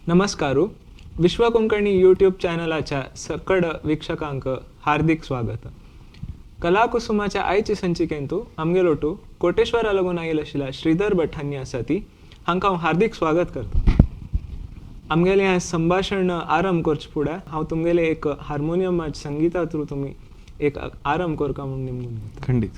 नमस्कार. विश्व कोंकणी यूट्यूब चॅनलाच्या सकड वीक्षकांक हार्दिक स्वागत. कलाकुसुमाच्या आयचे संचिकेंतू आमगेलोटू कोटेश्वरा लागून आयल आशिल्ल्या श्रीधर भट हांणी आसा ती हांकां हांव हार्दिक स्वागत करता. आमगेलें हें संभाशण आरंभ करचे फुडें हांव तुमगेलें एक हार्मोनियमाच्या संगिता थ्रू तुमी एक आरंभ करका म्हूण निमगून घेता. खंडीत.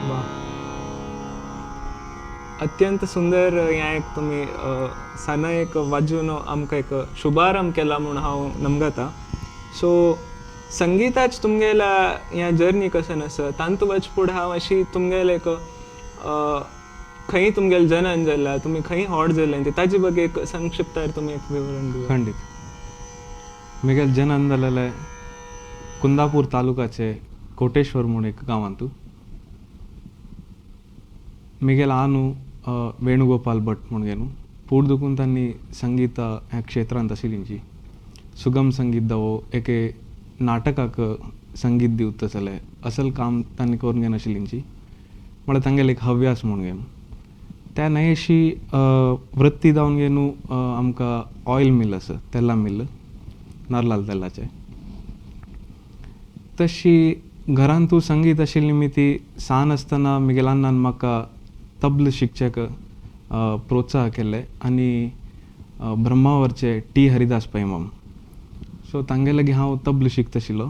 वा, अत्यंत सुंदर. हें एक तुमी साना एक वाजून आमकां एक शुभारंभ केला म्हूण हांव नमगता. सो संगिताच तुमगेल्या ह्या जर्नी कसन आसा तांतू वच फुडें हांव अशी तुमगेलें एक खंय तुमगेलें जनन जालां, तुमी खंय होड जालें ते ताजे ಬಗ್ಗೆ एक संक्षिप्तार तुमी एक विवरण दिवया. खंडीत. मिगेल जनन जालेलें कुंदापूर तालुकाचे कोटेश्वर म्हूण एक गांवांतू. मिगेल आनु वेणुगोपाल भट म्हूण घेनु पूण दुखून तांणी संगीत ह्या क्षेत्रांत आशिल्ली. सुगम संगीत दवो एके नाटकाक संगीत दिवता जाल्यार असल काम तांणी करून घेनाशिल्ली, म्हळ्यार तांगेले एक हव्यास म्हूण घेवन त्या न्हय अशी वृत्ती जावन घेवन आमकां ऑयल मिल आसा, तेला मिल, नारलाल तेलाचें. तशी घरांतू संगीत आशिल्ली निमित्ती सान आसतना म्हगेल्या अण्णान म्हाका तबला शिकच्याक प्रोत्साह केल्लें आनी ब्रह्मावरचे टी हरिदास पैमाम सो तांगे लागीं हांव तबला शिकता आशिल्लो.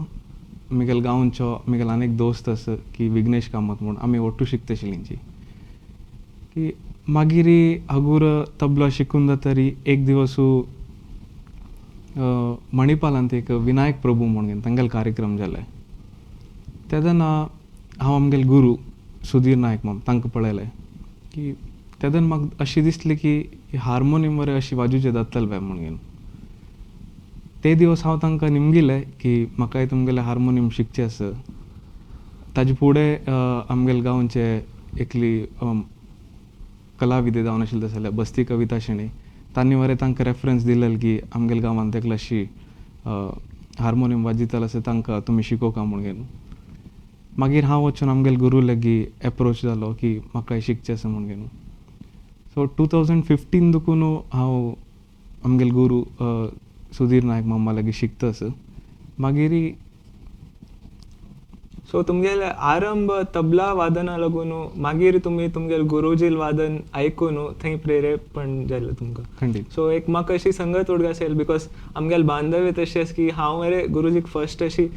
म्हगेल्या गांवचो म्हगेलो आनी एक दोस्त आसा की विघ्नेश कामत म्हूण, आमी ओट्टू शिकता आशिल्लीं. की मागीर हागूर तबला शिकून जातरी एक दिवस मणिपालांत एक विनायक प्रभू म्हूण तांगेलो कार्यक्रम जाले तेन्ना हांव आमगेले गुरू सुधीर नायक माम तांकां पळयलें की तेदन म्हाका अशें दिसलें की हार्मोनियम मरे अशी वाजोवचें जातलें बाय म्हणून. ते दिवस हांव तांकां निमगिलें की म्हाकाय तुमगेलें हार्मोनियम शिकचें आसा. ताजे फुडें आमगेले गांवचे एकली कलाविदे जावन आशिल्ले जाल्यार बस्ती कविता शेणी तांणी मरे तांकां रेफरन्स दिलें की आमगेले गांवांत एकलो अशी हार्मोनियम वाजयतालो आसा, तांकां तुमी शिकोवका म्हणून. मागीर हांव वचून आमगेले गुरू लागीं एप्रोच जालो की म्हाकाय शिकचें आसा म्हणून. सो 2015 देखून हांव आमगेले गुरू सुधीर नायक मामा लागीं शिकता आसा. मागीर सो तुमगेले आरंभ तबला वादना लागून, मागीर तुमी तुमगेले गुरुजील वादन आयकून थंय प्रेरेपण जालें तुमकां. खंडीत. सो एक म्हाका अशी संगत उडगास येयली because आमगेले बांधव्य तशी आसा की हांव मरे गुरुजीक फर्स्ट अशी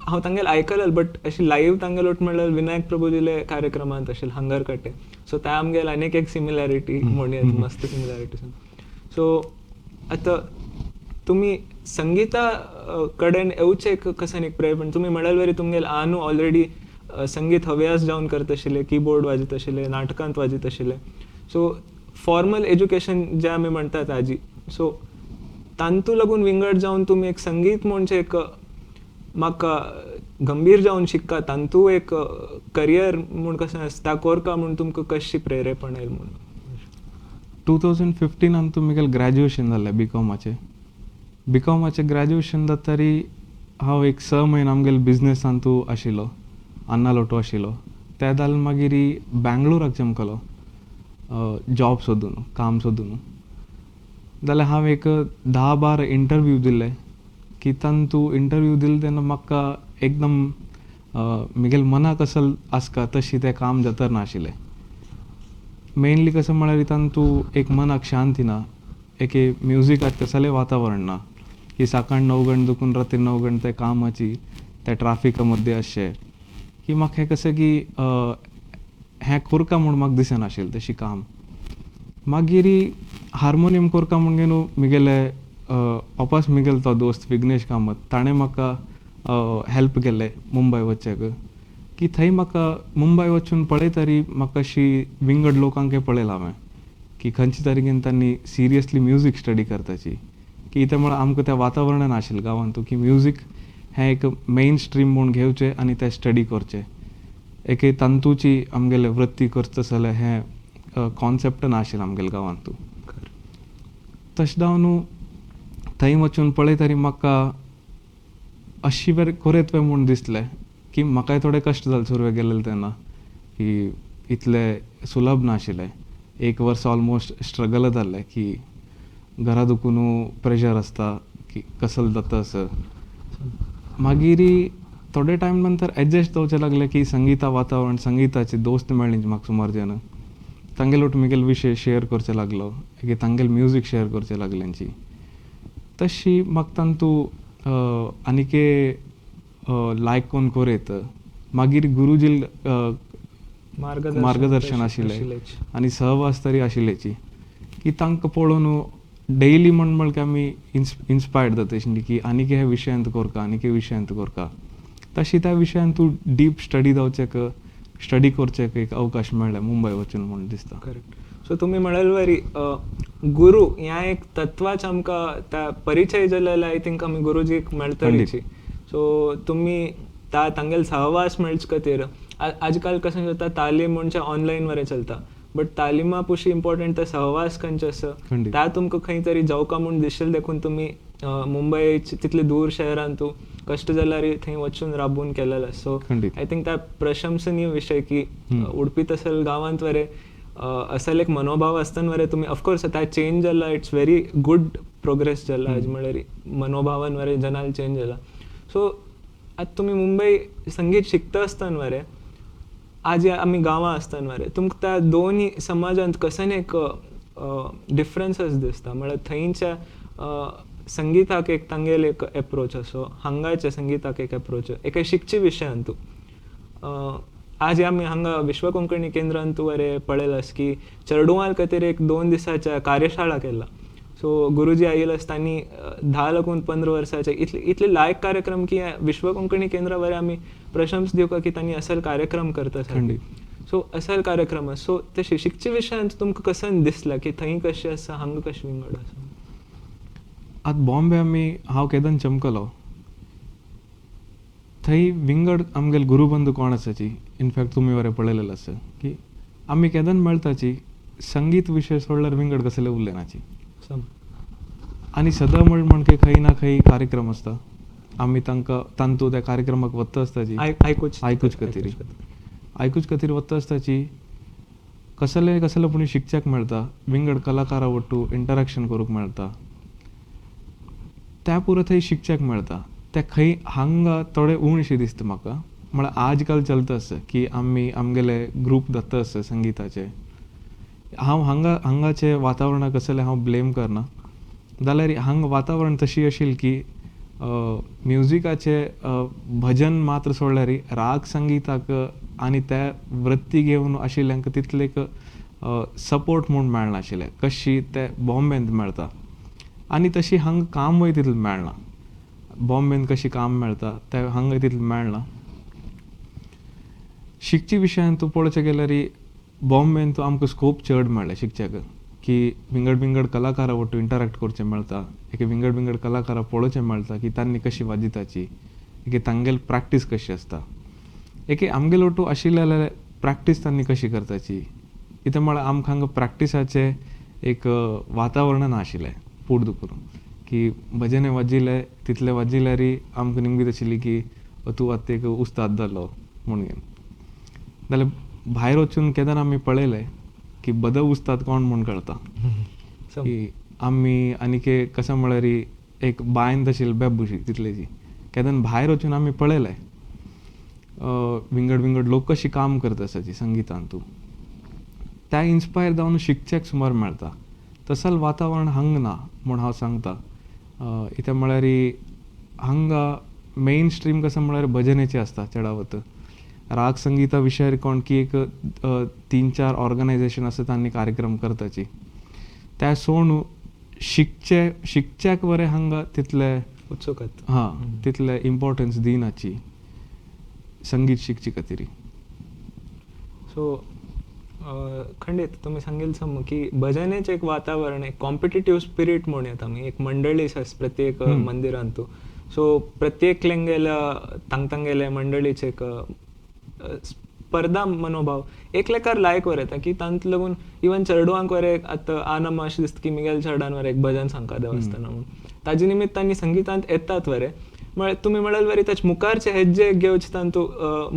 हांव तांगेले आयकलें, बट अशी लायव्ह तांगेले म्हणल्यार विनायक प्रभुजीले कार्यक्रमांत आशिल्ले हंगरकट्टे. सो त्या आमगेले आनीक एक सिमिलॅरिटी म्हणूया, मस्त सिमिलॅरिटी. सो आतां तुमी संगीता कडेन येवचें कसन एक प्रेरणा तुमी म्हणल्यार वरी तुमगेले आनू ऑलरेडी संगीत हव्यास जावन करत आशिल्ले, किबोर्ड वाजयत आशिल्ले, नाटकांत वाजयत आशिल्ले. सो फॉर्मल एज्युकेशन जें आमी म्हणटात आजी, सो तांतू लागून विंगड जावन तुमी एक संगीत म्हणजे एक म्हाका गंभीर जावन शिक्का, तांतू एक करियर म्हूण कशें आसता कोरका म्हूण तुमकां कशी प्रेरेपण आयल म्हणून? 2015 तुमगेलें ग्रॅज्युएशन जालें बीकॉमाचें. बीकॉमाचें ग्रॅज्युएशन जाता तरी हांव एक 6 म्हयने आमगेले बिजनेसान तूं आशिल्लो, अन्ना लोटो आशिल्लो. त्या जाल मागीर बँगलोराक चमकलो जॉब सोदून, काम सोदून. जाल्यार हांव एक 10-12 इंटरव्यू दिले की तांतू इंटरव्यू दिले तेन्ना म्हाका एकदम म्हगेले मनाक असल आसका तशी तें काम जातर नाशिल्लें. मेनली कसो म्हळ्यार तांतू एक मनाक शांती ना, एके म्युजिकाक तसलें वातावरण ना की सकाळ 9 गंटे दुखून रात्री 9 गंटे त्या कामाची त्या ट्राफिका मध्ये अशें की म्हाका हें कशें की हें कोरका म्हूण म्हाका दिसनाशिल्लें तशी काम. मागीर हार्मोनियम कोरका म्हणगे न्हू म्हगेले वापस म्हगेलो तो दोस्त विघ्नेश कामत ताणें म्हाका हेल्प केलें मुंबय वचच्याक की थंय म्हाका मुंबय वचून पळयतरी म्हाका अशी विंगड लोकांक पळयलां हांवें की खंयचे तरेन तांणी सिरियसली म्युजीक स्टडी करताची की ते म्हळ्यार आमकां त्या वातावरणान आशिल्लें गांवांत की म्युजीक हें एक मेन स्ट्रीम म्हूण घेवचें आनी तें स्टडी करचें, एके तांतूची आमगेले वृत्ती करता जाल्यार हें कॉन्सेप्ट नाशिल्लें आमगेल्या गांवांत. तशें जावन थंय वचून पळयतरी म्हाका अशी बरें कोरेत म्हूण दिसलें की म्हाकाय थोडे कश्ट जाले सुरवेक गेल्ले तेन्ना की इतलें सुलभ नाशिल्लें. एक वर्स ऑलमोस्ट स्ट्रगल जाल्लें की घरा दुखून प्रेशर आसता की कसल जाता असो. मागीर थोडे टायम नंतर एडजस्ट जावचें लागलें की संगीता वातावरण, संगीताचे दोस्त मेळ्ळे म्हाका सुमार जाण, तांगेले वट म्हगेले विशय शेयर करचे लागलो, तांगेले म्युजीक शेयर करचे लागल्यांची. तशी म्हाका तांतू आनीक लायक कोन कोरेत. मागीर गुरुजील मार्गदर्शन आशिल्लें आनी सहवास तरी आशिल्ल्याची की तांकां पळोवन डेली म्हण म्हणल्यार आमी इन्स्पायर्ड जाता अशें की आनीक ह्या विशयांत कोरका, आनीक ह्या विशयांत कोरका. तशी त्या विशयांत तूं डीप स्टडी जावचेक, स्टडी करचेक एक अवकाश मेळ्ळें मुंबय वचून म्हूण दिसता. करेक्ट. सो तुमी म्हळ्यार वरी गुरू ह्या एक तत्वाच आमकां त्या परिचय जाल्यार I think आमी गुरुजीक मेळटलीची. सो तुमी त्या तांगेले सहवास मेळचे खातीर आजकाल कशें जाता तालीम म्हणजे ऑनलायन वरे चलता, बट तालिमा पुशी इम्पॉर्टंट ते सहवास खंयचे आसा त्या तुमकां खंय तरी जावका म्हूण दिशिल्लें देखून तुमी मुंबय तितले दूर शहरांत कश्ट जाल्यार थंय वचून राबून केलेलें. सो I think त्या प्रशंसनीय विशय की उडपी तसल गांवांत वरे असल एक मनोभाव आसतना वरे तुमी ऑफकोर्स आतां चेंज जाला, it's very good progress जाला आज म्हळ्यार मनोभावान वरे जनाल चेंज जाला. सो आतां तुमी मुंबय संगीत शिकता आसतना वरे आज आमी गांवां आसतना वरे तुमकां त्या दोनूय समाजांत कसन एक डिफरन्सीस दिसता म्हळ्यार थंयच्या संगीताक एक तांगेले एक एप्रोच असो, हांगाच्या संगीताक एक एप्रोच एका शिकचे विशयांतू. आज आमी हांगा विश्व कोंकणी केंद्रांत वरे पळयलां की चेडवां खातीर एक 2 दिसाच्या कार्यशाळा केला. सो गुरुजी आयिल्ले आसता 10 लागून 15 वर्साचे इतले इतले लायक कार्यक्रम की विश्व कोंकणी केंद्रा वरे आमी प्रशंस दिवका की तांणी असल कार्यक्रम करता. सो असल कार्यक्रम. सो तशें शिकचे विशयांत तुमकां कसन दिसलां की थंय कशें आसा, हांगा कशें विंगड आसा? आतां बॉम्बे आमी हांव केदन चमकलो थंय विंगड आमगेले गुरुबंधू कोण आसाची, इनफॅक्ट तुमी वरे पळयलेलें आसा की आमी केदन मेळटाची संगीत विशय सोडल्यार विंगड कसले उलयनाची. आनी सदां म्हण की खंय ना खंय कार्यक्रम आसता, आमी तांकां तांतू त्या कार्यक्रमाक वता आसताची, आयकूच खातीर आयकूच खातीर वता आसताची. कसले कसले पूण शिकच्याक मेळटा, विंगड कलाकारा वट्टू इंटरेक्शन करूंक मेळटा, त्या पुरो थंय शिकच्याक मेळटा. ते खंय हांगा थोडे उणशें दिसता म्हाका. म्हळ्यार आज काल चलता आसा की आमी आमगेले ग्रूप जाता आसा संगिताचे. हांव हांगा हांगाचे वातावरणाक कसलें हांव ब्लेम करना, जाल्यार हांगा वातावरण तशी आशिल्ली की म्युजिकाचे भजन मात्र सोडल्यार राग संगिताक आनी त्या वृत्ती घेवन आशिल्ल्यांक तितले सपोर्ट म्हूण मेळनाशिल्लें कशी ते बॉम्बेंत मेळटा. आनी तशी हांगा कामूय तितलें मेळना, बॉम्बेंत कशी काम मेळटा तें हांगा तितलें मेळना. शिकचे विशयान तूं पळोवचें गेल्यार बॉम्बेंत आमकां स्कोप चड मेळ्ळें शिकच्याक, की विंगड विंगड कलाकारा वट्टू इंटरेक्ट करचें मेळटा, एक विंगड विंगड कलाकारा पळोवचें मेळटा की तांणी कशी वाजयताची, एक तांगेली प्रॅक्टीस कशी आसता, एक आमगेले वट्टू आशिल्ले प्रॅक्टीस तांणी कशी करताची. कितें म्हळ्यार आमकां हांगा प्रॅक्टिसाचें एक वातावरण नाशिल्लें पूर्ण करून, की भजने वाजिल्ले तितले वाजिल्यार आमकां निमगीत आशिल्ली की तूं आतां एक उस्ताद जालो म्हणून. जाल्यार भायर वचून केन्ना आमी पळयलें की बद उस्ताद कोण म्हूण कळटा की आमी आनीक कशें म्हळ्यार एक बांयंत आशिल्ली बेबुशी तितलेची. केन्ना भायर वचून आमी पळयलें विंगड विंगड लोक कशी काम करता आसाची संगितांतू, त्या इन्स्पायर जावन शिकच्याक सुमार मेळटा. तसल वातावरण हांगा ना म्हूण हांव सांगता. कितें म्हळ्यार हांगा मेन स्ट्रीम कसो म्हळ्यार भजनेचें आसता चडावत. राग संगिता विशयार कोण की एक 3-4 ऑर्गनायजेशन आसा तांणी कार्यक्रम करताची, त्या सोडून शिकचे शिकच्याक बरें हांगा तितले उत्सुकत हां तितले इम्पॉर्टन्स दिनाची संगीत शिकचे खातीर. सो खंडीत तुमी सांगील सम की भजनेचें एक वातावरण, एक कॉम्पिटिटीव स्पिरीट म्हूण येता, आमी एक मंडळी आसा प्रत्येक मंदिरांतू. सो प्रत्येक लेंगेल्या तांग तांगेल्या मंडळीचे एक स्पर्धा मनोभाव एकलेकार लायक वर येता की तांत लागून इवन चेडवांक वरे आतां आनामा अशें दिसता की मिगेल चेडान वरे एक भजन सांगता देवस्थाना म्हणून, ताजे निमित्तान संगितांत येतात वरे. म्हळ्यार तुमी म्हळ्यार वरी ताचे मुखारचे हेज्जे घेवचे तांतू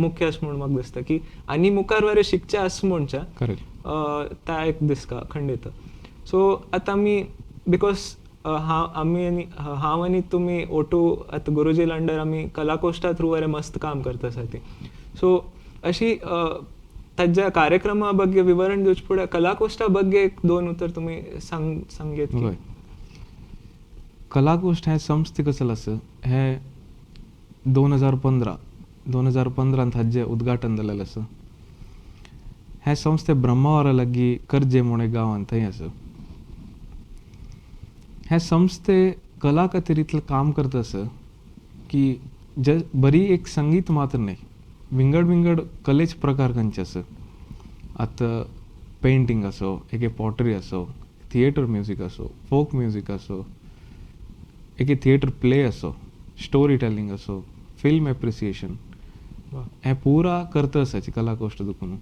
मुख्य अशें म्हूण म्हाका दिसता की आनी मुखार वरे शिकचे आसा म्हणच्या ता एक दिसता खंडीत. सो आतां आमी because हांव आमी आनी हांव आनी तुमी ओटू आतां गुरुजी अंडर आमी कलाकोश्टा थ्रू वरे मस्त काम करता आसा ती. सो अशी ताज्या कार्यक्रमा ಬಗ್ಗೆ विवरण दिवचे फुडें कलाकोश्टा ಬಗ್ಗೆ एक दोन उतर तुमी सांगयत की? कलाकोश्ट हें संस्थे कसलें आसा हें 2015 हाजें उद्घाटन जालेलें आसा. हें संस्थे ब्रह्मावरा लागीं करजे म्हूण एक गांवांत थंय आसा. हें संस्थे कला खातीर इतलें काम करता आसा की जे बरी एक संगीत मात्र न्हय, विंगड विंगड कलेचे प्रकार खंयचे आसा. आतां पेंटींग आसो, एक पॉटरी आसो, थिएटर म्युजीक आसो, फोक म्युजीक आसो, एक थिएटर प्ले आसो, स्टोरी टेलिंग आसो, फिल्म एप्रिसिएशन, हें पुरा करता आसाची कलाकोश्ट दुखून.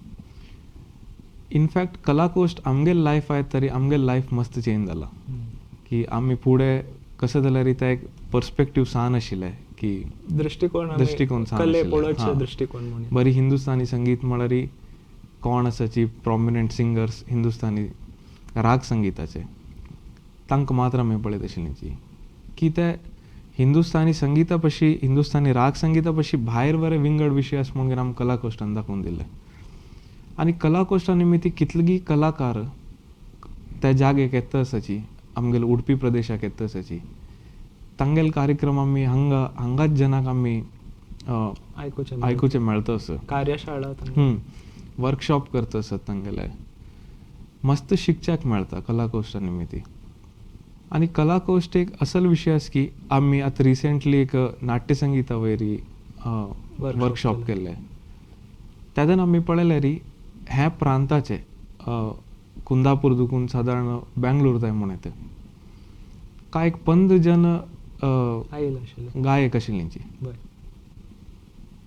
इनफॅक्ट कलाकोश्ट आमगेले लायफ आयत तरी आमगेले लायफ मस्त चेंज जाला की आमी फुडें कसो जाल्यार तें एक पर्सपेक्टीव सान आशिल्लें की दृष्टिकोन दृष्टिकोन कले पळोवचे दृष्टिकोन म्हणून. बरी हिंदुस्तानी संगीत म्हळ्यार कोण आसाची प्रोमिनंट सिंगर्स हिंदुस्तानी राग संगिताचे तांकां मात्र आमी पळयत आशिल्लीं की ते हिंदुस्तानी संगिता पशी हिंदुस्तानी राग संगिता पशी भायर बरे विंगड विशय आसा म्हणून आमकां कलाकोश्टान दाखोवन दिले. आनी कलाकोश्टा निमित्त कितलेगी कलाकार त्या जागेक येता आसाची, आमगेले उडपी प्रदेशाक येता आसाची, तांगेले कार्यक्रम आमी हांगा हांगाच जनाक आमी आयकुचें मेळटा आसा. कार्यशाळा वर्कशॉप करता आसात तांगेले, मस्त शिकच्याक मेळटा कलाकोश्टा निमित्त. आनी कलाकोश्ट एक असल विशय आसा की आमी आतां रिसेंटली एक नाट्यसंगिता वयर वर्कशॉप केल्लें, तेन्ना आमी पळयल्यार ह्या प्रांताचे कुंदापूर दुकून सादारण बेंगलोर जाय म्हूण येता काय 15 जण गायक आशिल्ली.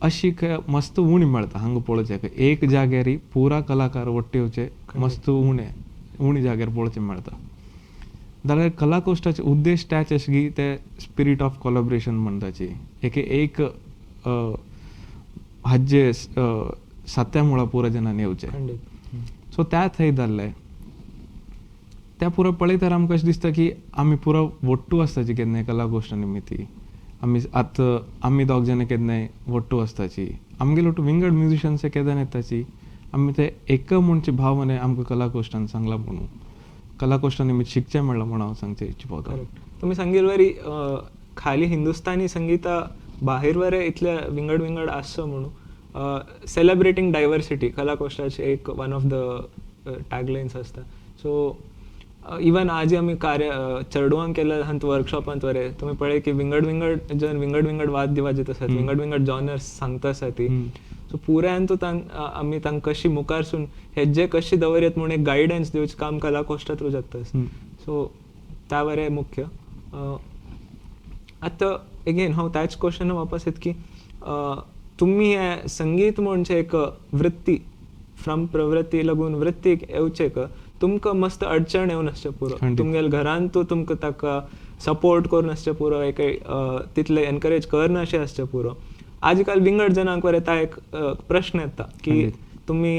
अशी मस्त उणी मेळटा हांगा पळोवचें एक जाग्यार पुरा कलाकार वट्टे येवचे मस्त उणे उणी जाग्यार पळोवचें मेळटा. जाल्यार कलाकोश्टाचे उद्देश त्याच अशें की ते स्पिरीट ऑफ कोलॅबरेशन म्हणटाची एक एक हाजे सात्या मुळा पुरा जणांनी येवचें. सो त्या थंय जाल्लें त्या पुरा पळयतार आमकां अशें दिसता की आमी पुरा वट्टू आसताची केन्नाय कलाकोश्टा निमित्ती आमी आतां आमी दोग जाणां केन्नाय वट्टू आसताची आमगेले वट्टू विंगड म्युजिशन्स केन्ना येताची आमी ते एक म्हणचे भावने आमकां कलाकोश्टान सांगला म्हणून कलाकोश्टा निमित्त शिकचें म्हणलां म्हणून हांव सांगचें इच्छा पावता. तुमी सांगील वरी खाली हिंदुस्तानी संगीता बाहेर वरे इतले विंगड विंगड आसचो म्हणून सेलेब्रेटींग डायवर्सिटी कलाकोश्टाचे एक वन ऑफ the taglines आसता. सो इवन आज आमी कार्य चेडवांक केल्या हांत वर्कशॉपांत वरे तुमी पळय की विंगड विंगड जन विंगड विंगड वाद्य वाजयत आसात, विंगड विंगड जॉनर्स सांगता आसा ती. सो पुरायन तूं आमी तांकां कशी मुखारसून हेजे कशी दवरयत म्हूण एक गायडन्स दिवचें काम कलाकोश्टा थ्रू जाता. सो त्या वरे मुख्य. आतां एगेन हांव त्याच क्वेश्चन वापस येत की तुमी हें संगीत म्हणजे एक वृत्ती फ्रॉम प्रवृत्ती लागून वृत्तीक येवचें तुमकां मस्त अडचण येवन आसचें पुरो तुमगेले घरान तूं तुमकां ताका सपोर्ट करून आसचें पुरो एक तितलें एनकरेज करनाशें आसचें पुरो. आजकाल विंगड जणांक वरे ता एक प्रश्न येता की तुमी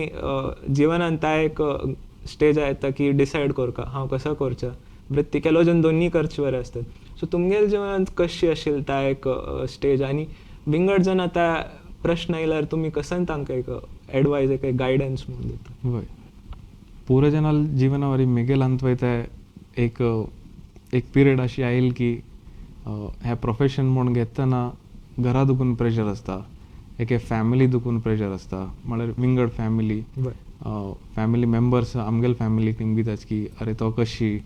जिवनान ता एक स्टेज येता की डिसायड करका हांव कसो करचें वृत्ती केलो जन दोन्ही करचे बरें आसतात. सो तुमगेले जिवनांत कशी आशिल्ली ता एक स्टेज आनी विंगड जण त्या प्रश्न आयल्यार तुमी कसन तांकां एक एडवायज एक गायडन्स म्हणून दिता? वय पुरा जनाल जीवनावरी मिगेलांत वयता एक एक पिरियड अशी आयल की हें प्रोफेशन म्हूण घेतना घरा दुखून प्रेशर आसता, एके फॅमिली दुखून प्रेशर आसता, म्हळ्यार विंगड फॅमिली फॅमिली मेंबर्स आमगेले फॅमिलीक निमगिताच की अरे तो कशी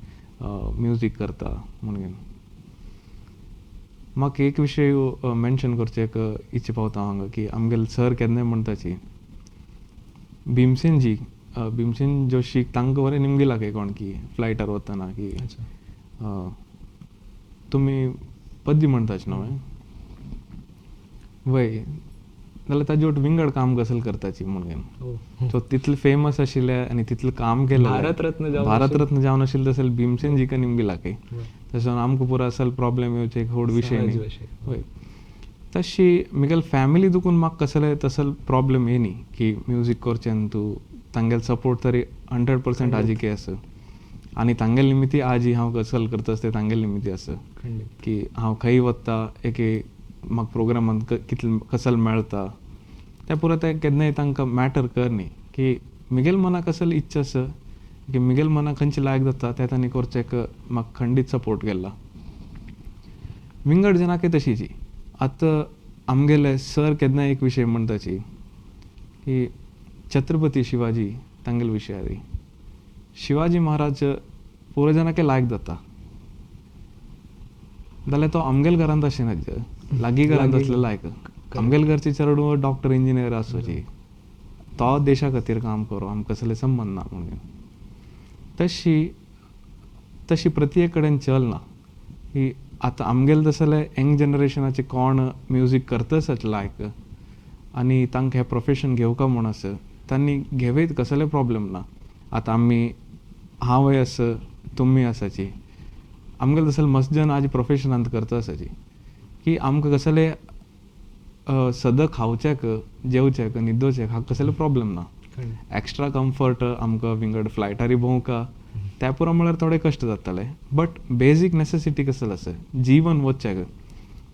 म्युजीक करता म्हणून. म्हाका एक विशय मेन्शन करचें एक इच्छा पावता हांगा की आमगेले सर केन्नाय म्हणटाची भीमसेन जी भीमसेन जोशी तांकां बरें निमगिला काय कोण की फ्लायटार वतना की तुमी पद्य म्हणटाच न्हू वय जाल्यार ताजे वट विंगड काम कसल करताची म्हणून. सो तितले फेमस आशिल्ले आनी तितलें काम केलें भारतरत्न जावन आशिल्लें तशें भीमसेन जीका निमगिला काय तशें आमकां पुरो असल प्रॉब्लेम येवचे एक व्हड विशय न्ही. वय तशी म्हगेले फॅमिली दुखून म्हाका कसले तसल प्रॉब्लेम येनी की म्युजीक करचें न्हू तूं तांगेलो सपोर्ट तरी 100% आजिके आसा आनी तांगेले निमित्ती आजी हांव कसल करता ते तांगेले निमित्ती आसा की हांव खंय वता एके म्हाका प्रोग्रामांत कितले कसल मेळटा त्या पुरो तें केन्नाय तांकां मॅटर कर न्ही की म्हगेले मनाक कसल इच्छा आसा की म्हगेले मनाक खंयचें लायक जाता तें तांणी करचें म्हाका खंडीत सपोर्ट केला. विंगड जनाकय तशीची. आतां आमगेले सर केन्नाय एक विशय म्हणटाची की छत्रपती शिवाजी तांगेले विशयारी शिवाजी महाराज पुरो जनाकय लायक जाता जाल्यार तो आमगेले घरांत अशें ना लागीं घरांत आसलें लायक आमगेले घरचे चेडूं डॉक्टर इंजिनियर आसोची तो देशा खातीर काम करो आमकां कसले संबंद ना म्हणून. तशी तशी प्रत्येक कडेन चल ना की आतां आमगेले तसले यंग जनरेशनाचे कोण म्युजीक करतच लायक आनी तांकां हें प्रोफेशन घेवका म्हूण आसा तांणी घेवयत कसले प्रॉब्लेम ना. आतां आमी हांवय आसा तुमी आसाची आमगेले तसले मस्त जन आज प्रोफेशनांत करता आसाची की आमकां कसले सदां खावच्याक जेवच्याक न्हिदोवच्याक हाका कसले प्रॉब्लेम ना. एक्स्ट्रा कम्फर्ट आमकां विंगड फ्लायटारी भोंवका त्या पुरो म्हळ्यार थोडे कश्ट जाताले बट बेजीक नेसेसिटी कसले आसा जीवन वचच्याक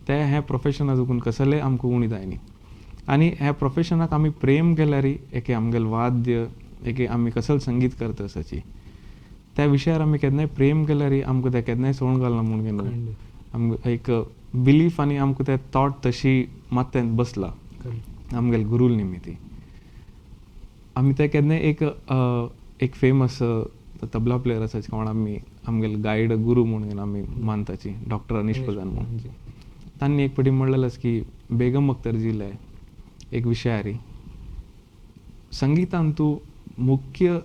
तें हें प्रोफेशना दुखून कसलें आमकां उणी जायनी. आनी ह्या प्रोफेशनाक आमी प्रेम केल्यार एके आमगेलें वाद्य एके आमी कसल संगीत करता आसाची त्या विशयार आमी केन्नाय प्रेम केल्यार आमकां तें केन्नाय सोडून घालना म्हणून आमकां एक बिलीफ आनी आमकां तें थॉट तशी माथ्यांत बसला आमगेले गुरूल निमित्ती. आमी ते केन्नाय एक एक फेमस तबला प्लेयर आसा कोण आमी आमगेले गायड गुरू म्हणून आमी मानताची डॉक्टर अनिश प्रधान म्हणून. तांणी एक फावटी म्हणलेलें की बेगम अख्तर जिले एक विशयारी संगीतान तूं मुख्य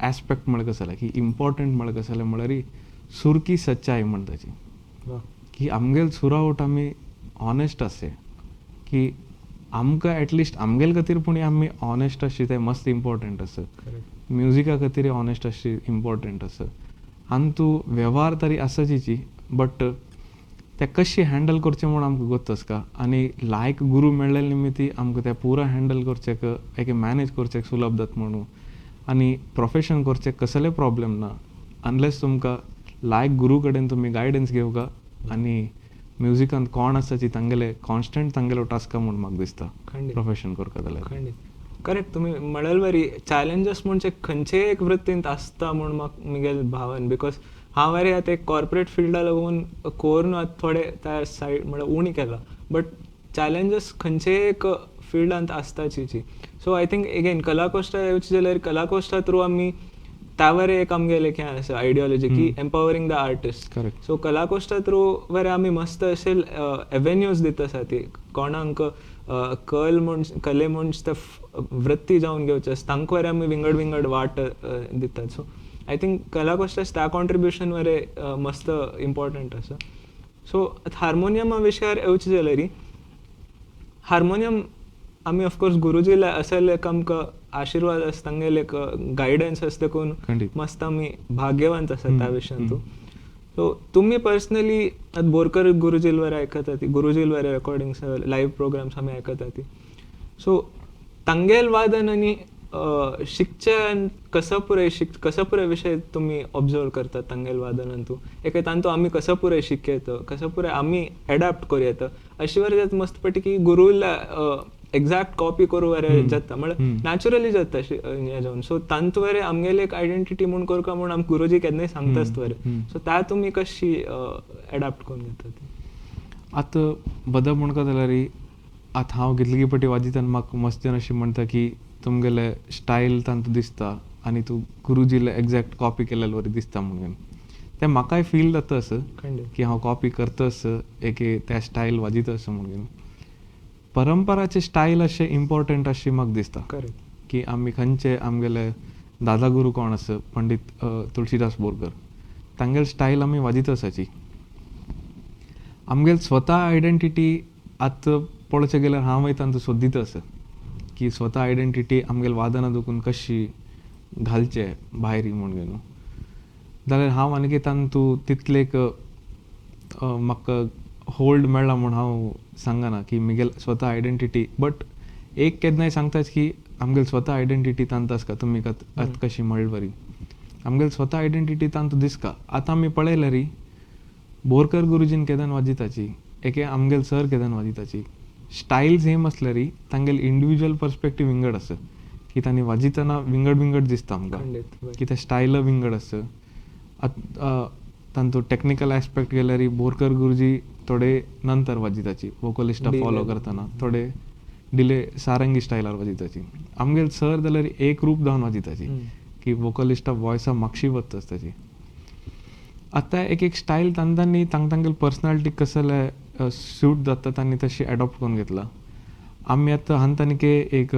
एस्पेक्ट म्हळ्यार कसो जालें की इम्पॉर्टंट म्हळ्यार कसो जालें म्हळ्यार सुर की सच्चाई म्हणटाची की आमगेल सुरावट आमी ऑनेस्ट आसचे की आमकां एटलिस्ट आमगेल खातीर पूण आमी ऑनेस्ट आसची तें मस्त इम्पॉर्टंट आसा. म्युजिका खातीर ऑनेस्ट आसची इम्पॉर्टंट आसा. आनी तूं वेव्हार तरी आसाची बट ते कशी हँडल करचें म्हूण आमकां गोत्त आसता आनी लायक गुरू मेळ्ळेले निमित्ती आमकां तें पुरा हँडल करचेक एक मॅनेज करचेक सुलभ जाता म्हणून आनी प्रोफेशन करचेक कसलेय प्रॉब्लेम ना अनलेस तुमकां लायक गुरू कडेन तुमी गायडन्स घेवका आनी म्युजिकांत कोण आसाची तांगेले कॉन्स्टंट तांगेलो टास्का म्हूण म्हाका दिसता प्रोफेशन करता जाल्यार. खंडीत करेक्ट. तुमी म्हणल बरी चॅलेंजस म्हणजे खंयचेय एक वृत्तींत आसता म्हूण म्हाका मुगेल भावन because हांव अरे आतां एक कॉर्पोरेट फिल्डा लागून कोरून आतां थोडे त्या सायड म्हळ्यार उणी केला बट चॅलेंजस खंयचेय एक फिल्डांत आसताची. सो I think again कलाकोश्टा येवची जाल्यार कलाकोश्टा थ्रू आमी त्यावर एक आमगेलें हें आसा आयडियोलॉजी की empowering the artist. So कलाकोश्टा through बरें आमी मस्त अशे एवेन्यूज दिता आसा ती कोणाक कल म्हूण कले म्हूण ते वृत्ती जावन घेवचे आसा तांकां बरें आमी विंगड विंगड वाट दितात. सो I think कलाकोश्टा त्या कॉन्ट्रिब्युशन बरें मस्त इम्पॉर्टंट आसा. सो हार्मोनियमा विशयार येवचे जाल्यार हार्मोनियम आमी ऑफकोर्स गुरुजीला असेल एक आमकां आशिर्वाद आसा तांगेले एक गायडन्स आसा देखून मस्त आमी भाग्यवंत आसा त्या विशयांतू. सो तुमी पर्सनली आतां बोरकर गुरुजील आयकता ती गुरुजील रेकॉर्डिंग्स लायव्ह प्रोग्राम्स आमी आयकता ती सो तांगेल वादन आनी शिकचे कसो पुराय कसो पुराय विशय तुमी ऑब्जर्व करतात तांगेल वादनांतू एक तांतू आमी कसो पुराय शिकयता कसो पुराय आमी एडाप्ट करूं येता अशी वर जाता मस्त पटी की गुरुला एग्जॅक्ट कॉपी करूं वरे जाता म्हळ्यार नॅचरली जाता हें जावन. सो तांतू वरे आमगेले एक आयडेंटिटी म्हूण करका म्हूण आमकां गुरुजी केन्नाय सांगताच वरे सो त्या तुमी कशी एडाप्ट करून घेतात? आतां बदल म्हणका जाल्यार आतां हांव कितले पटी वाजयतना म्हाका मस्त जाण अशें म्हणटा की तुमगेले स्टायल तांतू दिसता आनी तूं गुरुजीले एग्जॅक्ट कॉपी केलेले वरी दिसता म्हणून तें म्हाकाय फील जाता असं की हांव कॉपी करता असं एक त्या स्टायल वाजयता असं म्हणून. परंपराचे स्टायल अशें इम्पॉर्टंट अशें म्हाका दिसता की आमी खंयचे आमगेले दादा गुरू कोण आसा पंडीत तुळशीदास बोरकर तांगेले स्टायल आमी वाजयता आसाची. आमगेले स्वता आयडेंटिटी आतां पळोवचें गेल्यार हांव तांचो सोदीत आसा की स्वता आयडेंटिटी आमगेले वादना दुखून कशी घालचे भायर म्हणून न्हू जाल्यार हांव आनीक तांतू तितले एक म्हाका होल्ड मेळ्ळा म्हूण हांव सांगना की म्हगेल स्वता आयडेंटिटी बट एक केन्नाय सांगताच की आमगेल स्वता आयडेंटिटी तांत आसता तुमी आतां कशी म्हणले बरी आमगेल स्वता आयडेंटिटी तांतू दिसता. आतां आमी पळयल्यार बोरकर गुरुजीन केदन वाजयताची एके आमगेल सर केदन वाजयताची स्टायल सेम आसल्यार तांगेल इंडिविज्युअल पर्सपेक्टीव विंगड आसा की तांणी वाजयतना विंगड विंगड दिसता आमकां की ते स्टायल विंगड आसा. आतां तांचो टॅक्निकल एस्पेक्ट गेल्यार बोरकर गुरुजी थोडे नंतर वाजयताची वोकलिस्टा फॉलो करतना थोडे डिले सारंगी स्टायलार वाजयताची. आमगेल सर जाल्यार एक रूप जावन वाजयताची की वोकलिस्टा वॉयसा मागशी वता ताची. आतां एक एक स्टायल तांणी तांगेले पर्सनालिटी कसले सूट जाता तांणी तशी एडॉप्ट करून घेतला. आमी आतां हांतानिके एक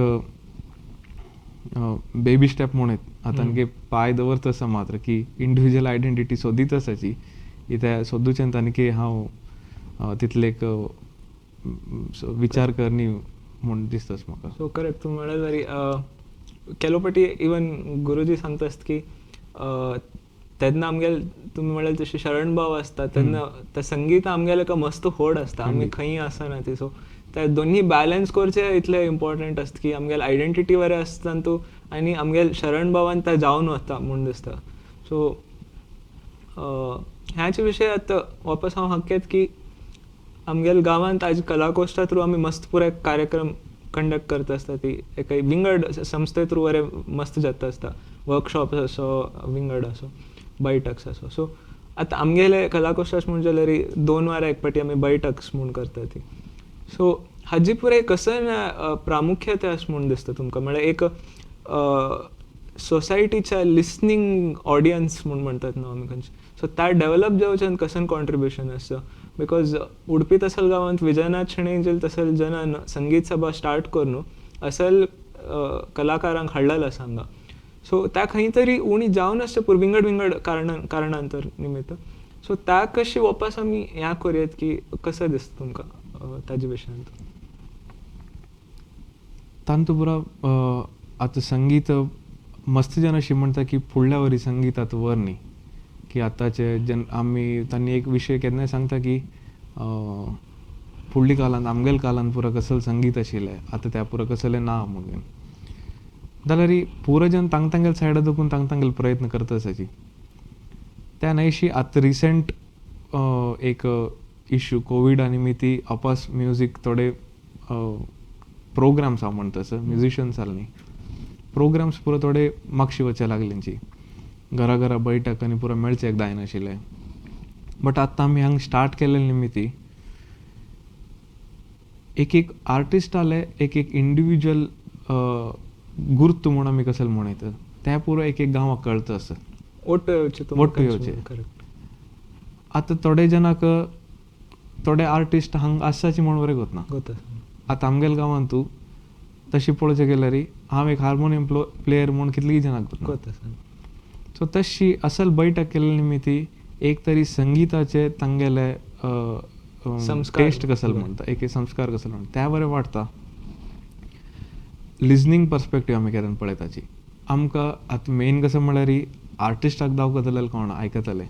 बेबी स्टेप म्हणत आतां पांय दवरता आसा मात्र की इंडिविज्युअल आयडेंटिटी सोदीत आसाची ते सोदूचें तांणी हांव तितले एक विचार करनी म्हूण दिसताच म्हाका. सो करेक्ट तूं म्हणल्यार बरी केलो पटी इवन गुरुजी सांगता आसता की तेन्ना आमगेले तुमी म्हणल्यार जशें शरणभाव आसता तेन्ना ते संगीत आमगेले एका मस्त होड आसता आमी खंयी आसना ती. सो ते दोन्ही बॅलन्स करचे इतले इम्पॉर्टंट आसता की आमगेले आयडेंटिटी बरें आसता तूं आनी आमगेले शरणभावान ते जावन वता म्हूण दिसता. सो ह्याचे विशय आतां वापस हांव हक्केत की आमगेले गांवांत आयज कलाकोश्टा थ्रू आमी मस्त पुराय कार्यक्रम कंडक्ट करता आसता ती एका विंगड संस्थे थ्रू बरें मस्त जाता आसता वर्कशॉप्स असो विंगड असो बैठक्स असो. सो आतां आमगेले कलाकोश्टास म्हूण जाल्यार 2 वारां एक पाटी आमी बैठक्स म्हूण करता ती. सो हाजी पुराय कसं प्रामुख्यता आसा म्हूण दिसता तुमकां म्हळ्यार एक सोसायटीच्या लिसनींग ऑडियन्स म्हूण म्हणटात न्हू आमी खंयचे सो त्या डेवलप जावच्यान कसन कॉन्ट्रिब्युशन आसता because Udupi तसल गांवांत विजयनाथ शणैजील तसल जनान संगीत सभा स्टार्ट करून असल कलाकारांक हाडलेलं आसा हांगा. सो त्या खंय तरी उणी जावन आसचे पूर्व विंगड विंगड कारणांतर निमित्त. सो त्या कशी वापस आमी ह्या करुयात की कसं दिसता तुमकां ताजे विशयांत? तांतू पुरा आतां संगीत मस्त जन अशी म्हणटा की फुडल्या वरी संगीत आतां वर न्ही की आतांचे जन आमी तांणी एक विशय केन्नाय सांगता की फुडल्या काळांत आमगेल्या काळांत पुरा कसलें संगीत आशिल्लें आतां त्या पुरा कसलें ना म्हणून. जाल्यार पुरो जन तांग तांगेले सायडा दुखून तांग तांगेले प्रयत्न करता आसाची. त्या न्हयशी आतां रिसंट एक इश्यू कोविडा निमित्ती अपास म्युजीक थोडे प्रोग्राम्स हांव म्हणटा तसो म्युजिशन्स जाले न्ही प्रोग्राम्स पुरो थोडे मागशी वचचे लागलेंची घरा घरा बैठक आनी पुरो मेळचें एक जायनाशिल्लें. बट आतां आमी हांगा स्टार्ट केल्ले निमित्ती एक एक आर्टिस्टाले एक एक इंडिविज्युअल गुर्त म्हूण आमी कसले म्हणयता तें पुरो एक एक गांवाक कळता आसा. ओट्टू येवचें. ओट्टू येवचें. आतां थोडे जनाक थोडे आर्टिस्ट हांगा आसाची म्हूण बरें गोतना. आतां आमगेल्या गांवांत तूं तशी पळोवचें गेल्यार हांव एक हार्मोनियम प्लेयर म्हूण कितलीं जाणांक गोतना. सो तशी असल बैठक केल्ले निमित्ती एक तरी संगिताचे तांगेले टेस्ट कसल म्हणटा एक संस्कार कसल म्हणटा त्या बरें वाडटा. लिजनींग पर्सपेक्टीव आमी केन्ना पळयताची आमकां आतां मेन कसो म्हळ्यार आर्टिस्टाक दावका जाल्यार कोण आयकतले.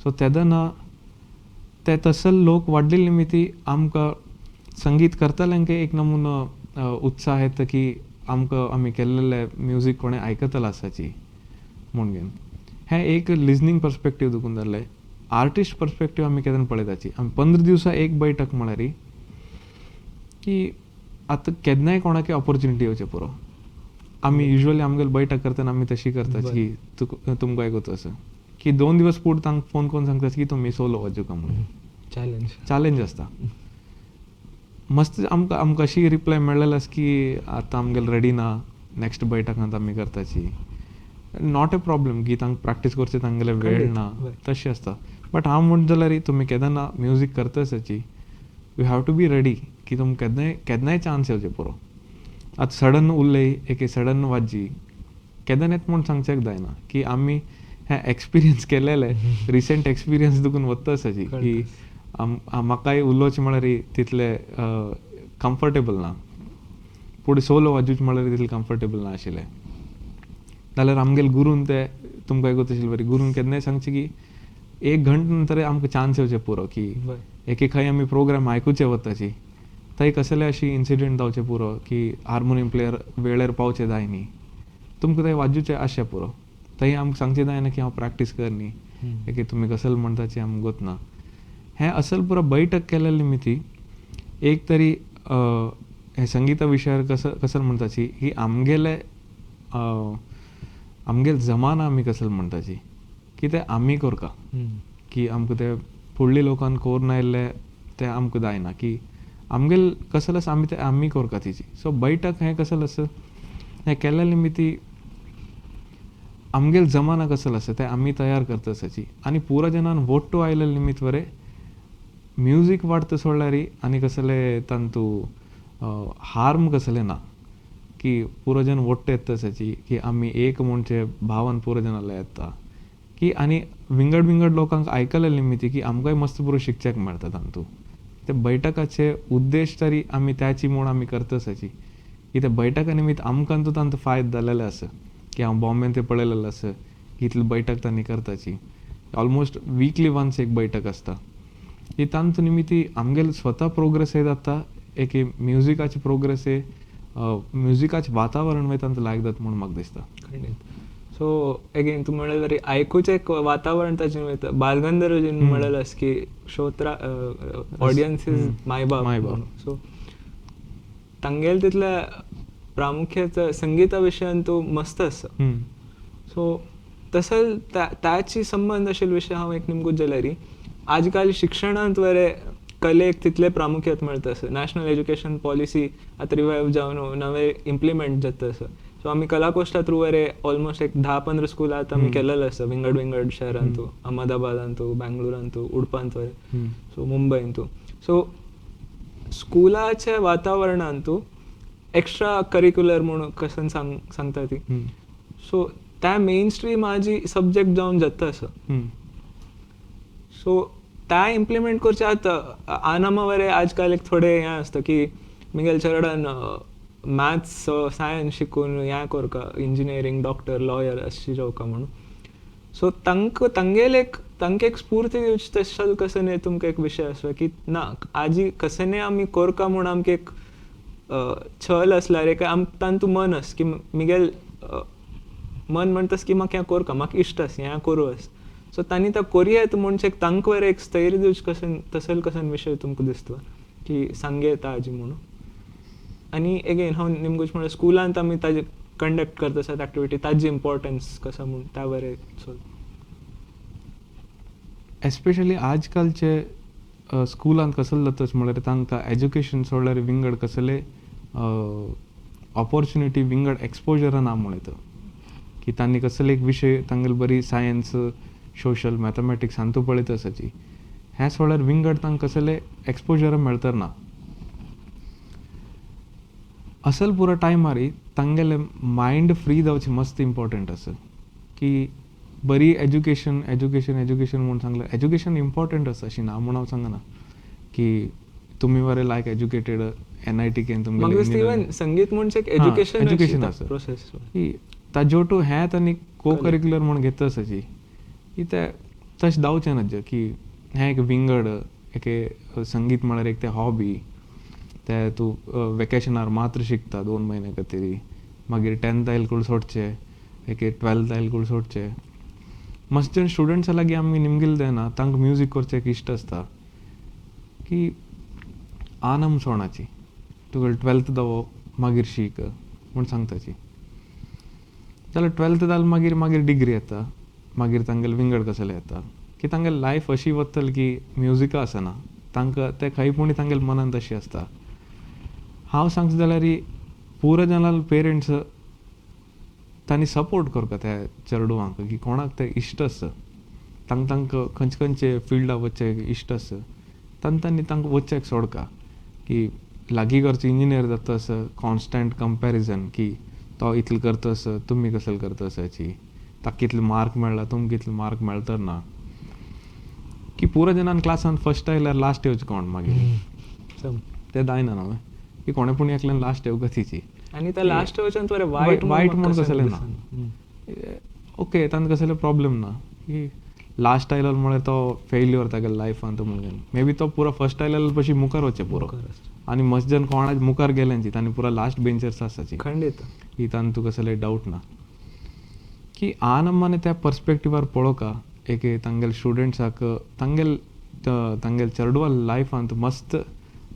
सो तेदना ते तसल लोक वाडलेले निमित्ती आमकां संगीत करतल्यांक एक नमुनो उत्साह येता की आमकां आमी केल्लेले म्युजीक कोणें आयकतलो आसाची म्हूण घेवन हें एक लिजनींग पर्सपेक्टीव दुखून जालें. आर्टिस्ट पर्सपेक्टीव आमी केन्ना पळयताची आमी 15 दिवसा एक बैठक म्हळ्यार की आतां केन्नाय कोणाकय ऑपोर्चुनिटी येवचें पुरो. आमी युजली आमगेले बैठक करतना आमी तशी करता की तुमकां आयकता असं की 2 दिवस पूण तांकां फोन करून सांगता की तुमी सोलो वाजूका म्हणून. चॅलेंज चॅलेंज आसता. मस्त आमकां आमकां अशी रिप्लाय मेळ्ळेली आसा की आतां आमगेले रेडी ना नेक्स्ट बैठकांत आमी करताची. Not a problem की तांकां प्रॅक्टीस करचे तांगेले वेळ ना तशें आसता. बट हांव म्हणटा जाल्यार तुमी केन्ना म्युजीक करता आसाची you have to be ready की तुमकां केन्नाय केन्नाय चान्स येवचे पुरो. आतां सडन उरले एक सडन वाजी केन्ना येता म्हूण सांगचें जायना की आमी हें एक्सपिरियन्स केलेलें रिसंट एक्सपिरियन्स दुखून वता आसाची की म्हाकाय उलोवचें म्हळ्यार तितलें कम्फर्टेबल ना. पूण सोलो वाजोवचें म्हळ्यार तितलें कम्फर्टेबल ना आशिल्लें. जाल्यार आमगेले गुरून ते तुमकां आयकत आशिल्ले बरी गुरून केन्नाय सांगचें की 1 घंटे नंतर आमकां चान्स येवचे पुरो की एक एक खंय आमी प्रोग्राम आयकुचे वताची थंय कसले अशी इन्सिडंट जावचे पुरो की हार्मोनियम प्लेयर वेळेर पावचे जाय न्ही तुमकां थंय वाजोवचें आशें पुरो. थंय आमकां सांगचें जायना की हांव प्रॅक्टीस कर न्ही एक तुमी कसले म्हणटाची आमकां गोतना. हें असल पुरो बैठक केलेली निमित्ती एक तरी हे संगीता विशयार कसं कसल म्हणटाची ही आमगेले आमगेले जमाना आमी कसल म्हणटाची की ते आमी करका की आमकां ते फुडल्या लोकांक कोरून आयिल्ले ते आमकां जायना की आमगेले कसल आसा आमी ते आमी करका तिची. सो बैठक हें कसल आसा हें केल्ले निमित्ती आमगेले जमाना कसल आसा ते आमी तयार करता आसाची. आनी पुरो जनान वोट्टू आयिल्ले निमित्त बरें म्युजीक वाडता सोडल्यार आनी कसले तांतू हार्म कसलें ना की पुरो जन वोट्ट येता आसाची की आमी एक म्हणचे भावान पुरो जनाले येता की आनी विंगड विंगड लोकांक आयकले निमित्ती की आमकांय मस्त पुरो शिकच्याक मेळटा तांतू. ते बैठकाचे उद्देश तरी आमी त्याची म्हूण आमी करता आसाची की त्या बैठका निमित्त आमकां तो तांचो फायदो जालेलो आसा की हांव बॉम्बेन ते पळयलेलो आसा की इतली बैठक तांणी करताची ऑलमोस्ट विकली वन्स एक बैठक आसता की तांचो निमित्ती आमगेले स्वता प्रोग्रेस जाता एक म्युजिकाचे प्रोग्रेस म्युजिकाचें वातावरण मागीर तांचो लायक जाता म्हूण म्हाका दिसता. सो एगेन तूं म्हणलें तरी आयकुचें एक वातावरण ताजें वयता. बालगंधर्वजीन म्हणलेलें आसा की श्रोत्रा ऑडियन्स is मायबाप. सो तांगेले तितल्या प्रामुख्याचं संगीता विशयान तो मस्त आसा. सो तसो ताची संबंद आशिल्लो विशय हांव एक निमगूत जाल्यार आजकाल शिक्षणांत बरें कलेक तितलें प्रामुख्यात मेळटा आसा. नॅशनल एज्युकेशन पॉलिसी आतां रिवायव जावन नवें इम्प्लिमेंट जाता आसा. सो आमी कलाकोष्ठा थ्रू वरे ऑलमोस्ट एक 10-15 स्कूल आतां आमी केलेले आसा विंगड विंगड शहरांतू, अहमदाबादांतू, बँगलोरांतू, उडपांत वरे, सो मुंबयंतू. सो स्कुलाच्या वातावरणांतू एक्स्ट्रा करिक्युलर म्हणून कसन सांगता ती. सो त्या मेन स्ट्रीम आजी सब्जेक्ट जावन जाता आसा. सो त्या इम्प्लिमेंट करचे आतां आनामा वरे आजकाल एक थोडे हें आसता की मिगेल चेरडान मॅथ्स सायन्स शिकून हें करका, इंजिनियरींग, डॉक्टर, लॉयर अशी जावका म्हणून. सो तांकां तांगेले एक तांकां एक स्फूर्ती दिवची तशें कसं न्ही तुमकां एक विशय आसलो की ना आजी कसं न्ही आमी करका म्हूण आमकां एक छल आसल्यार एक आम तांतू मन आस की मिगेल मन म्हणटास की म्हाका हें करका, म्हाका इश्ट आस हें करूं आस. सो तांणी तो कोरयेत म्हणचे तांकां वयर एक स्थैर्य दिवचें कशें तसल कसन विशय तुमकां दिसता की सांगयेता आजी म्हणून. आनी एगेन हांव निमगोच म्हळ्यार स्कुलांत आमी ताजे कंडक्ट करता आसात एक्टिविटी, ताजी इम्पॉर्टन्स कसो म्हूण त्या बरें चल. एस्पेशली आजकालचे स्कुलांत कसले जाताच म्हळ्यार तांकां एज्युकेशन सोडल्यार विंगड कसले ऑपॉर्च्युनिटी, विंगड एक्सपोजर ना म्हळ्यार की तांणी कसले एक विशय तांगेले बरी सायन्स, सोशल, मॅथमॅटिक्स हांतू पळयत आसाची, हें सोडल्यार विंगड तांकां कसले एक्सपोजर मेळतर ना. असल पुरो टायमार तांगेले मायंड फ्री जावचें मस्त इम्पॉर्टंट आसा की बरी एज्युकेशन एज्युकेशन एज्युकेशन म्हूण सांगलें, एज्युकेशन इम्पॉर्टंट आसा अशी ना म्हूण हांव सांगना की तुमी बरे लायक एज्युकेटेड NIT केन तुमगेलें संगीत म्हणजे एज्युकेशन एज्युकेशन आसा प्रोसेस की ताज्यो टू हें तांणी को करिक्युलर म्हूण घेता आसाची की ते तशें जावचें ना की हें एक विंगड एक संगीत म्हळ्यार एक तें हॉबी, ते तूं वेकेशनार मात्र शिकता 2 म्हयने खातीर, मागीर 10th आयल कूड सोडचें, एक 12th आयल कूड सोडचें. मस्त जण स्टुडंट्सा लागीं आमी निमगेले देना तांकां म्युजीक करचें एक इश्ट आसता की आनम सोणाची तुका 12th दावो मागीर शीक म्हूण सांगताची, जाल्यार 12th जाल मागीर मागीर डिग्री येता, मागीर तांगेले विंगड कसले येता की तांगेले लायफ अशी वतली की म्युजिका आसना तांकां, ते खंय पूण तांगेले मनांत अशी आसता. हांव सांगता जाल्यार पुरो जाणां पेरंट्स तांणी सपोर्ट करता त्या चेडवांक की कोणाक ते इश्ट आसा, तांकां तांकां खंयचे खंयचे फिल्डाक वचचें इश्ट आसा, तांणी तांकां वचचें सोडका की लागीं घरचो इंजिनियर जाता आसा, कॉन्स्टंट कंपॅरिजन की तो इतलें करता आसा तुमी कसलें करता आसाची, ताका कितले मार्क मेळ्ळा तुमकां कितले मार्क मेळतर ना, की पुरो जाणान क्लासान फर्स्ट आयल्यार लास्ट येवचें कोण मागीर तें जायना न्हू की कोणें पूण एकल्यान लास्ट येवंक गतीची आनी त्या लास्ट येवच्यान बरें वायट वायट म्हूण कसलें ना, ओके तांकां कसले प्रॉब्लम ना की लास्ट आयलो म्हळ्यार तो फेल्युअर तागेल्या लायफान तो म्हणून मे बी तो पुरो फर्स्ट आयलो पशी मुखार वचचें पुरो आनी मस्त जण कोणा मुखार गेल्यांची तांणी पुरो लास्ट बेंचर्स आसाची खंडीत की तांतू कसले डावट ना की आनमाने त्या पर्सपेक्टिवार पळोवका एक तांगेले स्टुडंट्साक तांगेले तांगेले चेडवा लायफांत मस्त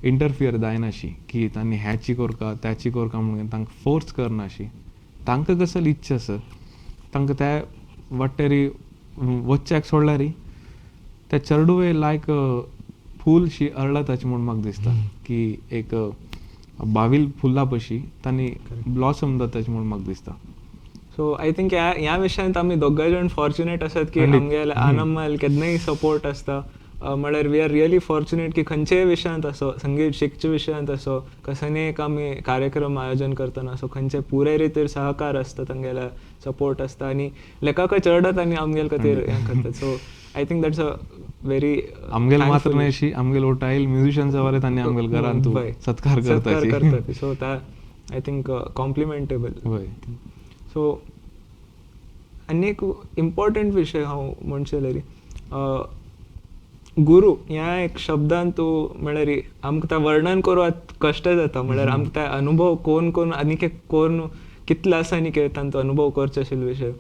इंटरफियर जायनाशी की तांणी ह्याची करका त्याची करका म्हणून तांकां फोर्स करनाशी, तांकां कसली इच्छा आसा तांकां त्या वाटेरी वच्च्याक सोडल्यार त्या चेडवे लायक फूल शी अरळताची म्हूण म्हाका दिसता की एक बावील फुलां पशी तांणी ब्लॉसम जाताची म्हूण म्हाका दिसता. सो I think ह्या विशयांत आमी दोगांय जाण फॉर्च्युनेट आसात की आमगेले आनम्माल केन्नाय सपोर्ट आसता, म्हळ्यार we are really fortunate की खंयचेय विशयांत असो संगीत शिकचे विशयांत असो कसलेय एक आमी कार्यक्रम आयोजन करतना असो खंयचे पुराय रितीर सहकार आसता, तांगेले सपोर्ट आसता आनी लेखक चडत आनी आमगेले खातीर हें करतात. So I think that's a very आमगेले मात्र न्हय अशी आमगेले ओटायल म्युजिशन्सा वरे तांणी आमगेले घरांत सत्कार करतात. सो त्या I think कॉम्प्लिमेंटेबल. सो आनी एक इम्पॉर्टंट विशय हांव म्हणचें जाल्यार गुरू ह्या एक शब्दान तूं म्हळ्यार आमकां तें वर्णन करूं आतां कश्ट जाता, म्हळ्यार आमकां ते अनुभव कोण कोण आनी कोण कितले आसा न्ही तांचो अनुभव करचो आशिल्लो विशय,